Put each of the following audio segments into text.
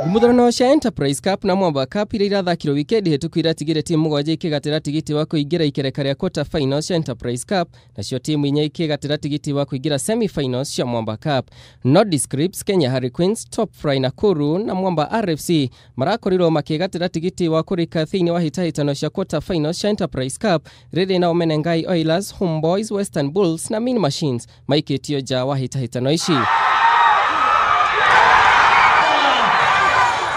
Ngumuthurano cia Enterprise Cup na Mwamba Cup iria irathakirwo wikendi hĩtũku iratigire timu mũgwanja ikĩgatĩra tigiti wa kũingĩra ikereka rĩa quarter finals cia Enterprise Cup, nacio timu inya ikĩgatĩra tigiti wa kũingĩra semi finals cia Mwamba Cup. Nordiscripts, Kenya Harlequins, Top Fry Nakuru na Mwamba RFC marakorirwo makĩgatĩra tigiti wa kũrika thĩinĩ wa hĩtahĩtano cia quarter finals cia Enterprise Cup, rĩrĩ nao Menengai Oilers, Homeboys, Western Bulls na Mean Machines maikĩtio nja wa hĩtahĩtano ici.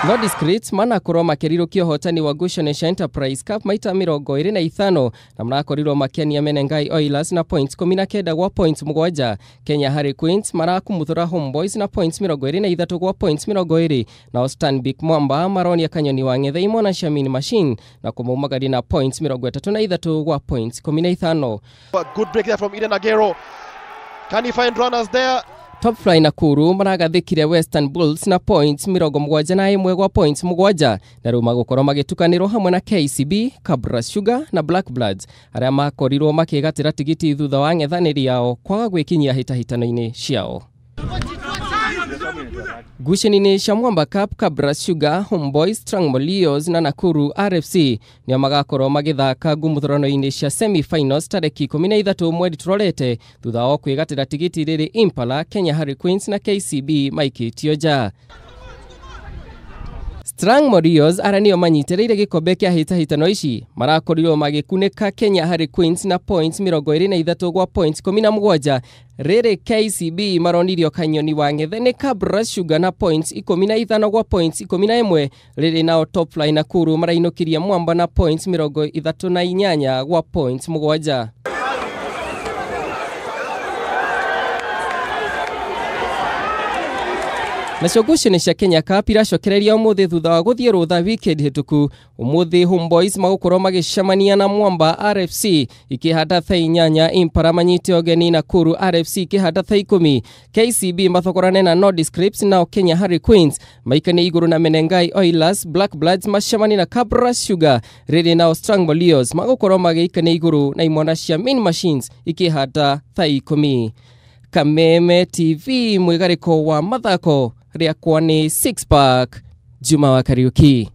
Nordiscripts manakorwo makĩrirũkia ũhotani wa ngucanio cia Enterprise Cup maita 25 na marakorirwo makĩania Menengai Oilers na points 19 gwa points 7. Kenya Harlequins marakumuthũra Homeboys na points 23 gwa points 20, nao Stanbic Mwamba maronia Kanyoni wa Ng'ethe imona cia Mean Machine na kũmaumagaria na points 33 gwa points 15. Good break there from Eden Agero. Can he find runners there? Top Fly Nakuru maragathĩkire Western Bulls na points 71 gwa points 7, na rĩu magũkorwo magĩtukanĩrwo hamwe na KCB, Kabras Sugar na Black Bloods arĩa makorirwo makĩgatĩra tigiti thutha wa ng'ethanĩri yao kwaga gwĩkinyia hĩtahĩtano-inĩ ciao. Ngucanio-inĩ cia Mwamba Cup, Kabras Sugar, Homeboys, Strong Molios na Nakuru RFC nĩo magakorwo magĩthaka ngumuthurano-inĩ cia semi-finals tarĩki 13 mweri tũrorete thutha wa kwĩgatĩra tigiti rĩrĩ Impala, Kenya Harlequins na KCB maikĩtio nja. Strong Morios arĩa nĩo manyitĩrĩire gĩkombe kĩa hĩtahĩtano ici marakorirwo magĩkunĩka Kenya Harlequins na points 23 gwa points 17, rĩrĩ KCB maronirio Kanyoni wa Ng'ethe nĩ Kabras Sugar na points 15 gwa points 11, rĩrĩ nao Top Fly Nakuru marainũkirie Mwamba na points 38 gwa points 7. Nacio ngucanio cia Kenya Cup iracokereria ũmũthĩ thutha wa gũthiĩ rũtha weekend hĩtũku. Ũmũthĩ Homeboys magũkorwo magĩcemania na Mwamba RFC ikĩhanda thaa 8, Impala manyite ũgeni Nakuru RFC ikĩhanda thaa 10, KCB mathokorane na Nordiscripts, nao Kenya Harlequins maikanie igũrũ na Menengai Oilers, Black Bloods macemanie na Kabras Sugar, rĩrĩ nao Strong Molios magũkorwo magĩikania igũrũ na imwana cia Mean Machines ikĩhanda thaa 10. Kameme TV, mwĩgarĩko wa mathako rĩakwa nĩ Six Pack, Juma wa Kariuki.